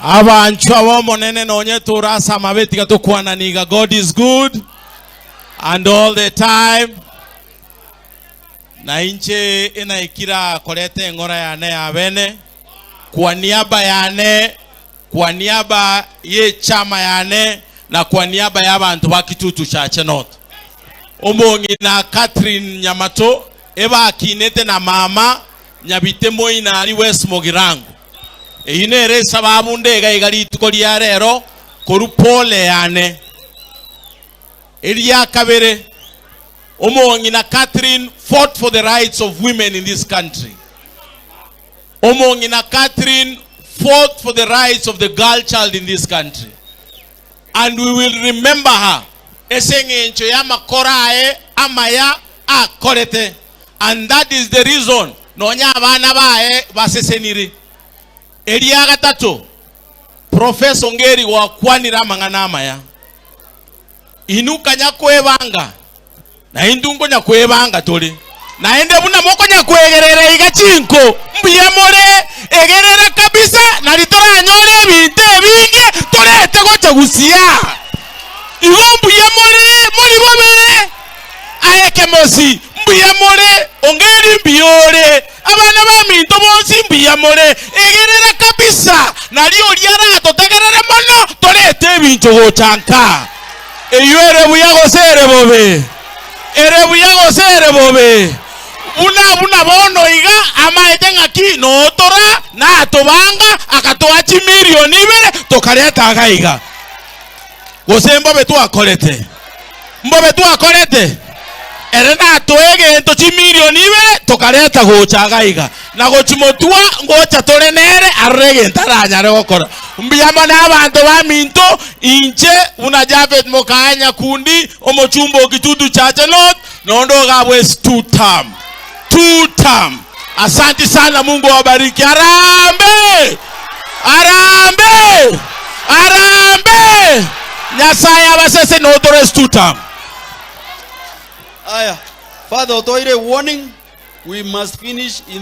Abanchwa b'Omonene nonye tore ase amabe tiga tokwanani iga God is good and all the time. Na inche enaikire aa koreta eng'ora yane ya bene kwa niaba yane, kwa niaba y'echama yane na kwa niaba y'abanto ba Kitutu Chache North. Omong'ina Catherine Nyamato ebakinete na mama Nyabite moina aria West Mugirango. Eyio nere esababu ndega iga rituko ria rero korwa pole yane. Eria kabere, omong'ina Catherine fought for the rights of women in this country. Omong'ina Catherine fought for the rights of the girl child in this country. And we will remember her ase eng'encho y'amakoro aye amaya akorete. And that is the reason nonya abana baye baseseniri. Eria gatato, Professor Ongeri gwakwanire amang'ana amaya. Inwe kanya kwebanga, na intwe nkonya kwebanga tore. Naende buna mokonya kwegerera iga chinko, mbuya more, egerera kabisa, nari toranyore ebinto ebinge torete gocha gusia. Igo mbuya more, mori bobe. Aye Kemosi, mbuya more, Ongeri mbuya ore, abana baminto bonsi mbuya more, egerera kabisa, nario oria aratotegerere mono, torete ebinto gocha nka. Eyio ere buya gose ere bobe? Ere buya gose ere bobe? Buna buna bono iga amaete ng'aki notora natobanga akatoa chimilioni ibere tokareta iga iga. Gose mbobe twakorete? Mbobe twakorete? Ere natoe egento chimilioni ibere tokareta gocha iga iga, na gochimotwa ngocha tore nere arore egento aranyare gokora. Mbuya mono abanto baminto, inche buna Japhet Mokaya Nyakundi, omochumba o Kitutu Chache North, nonde iga bw'es two term. Two term. Asanti sana Mungu awabariki. Harambee! Harambee! Harambee! Nyasaye abasese notore two term. Aya, Father otoire warning, we must finish in the.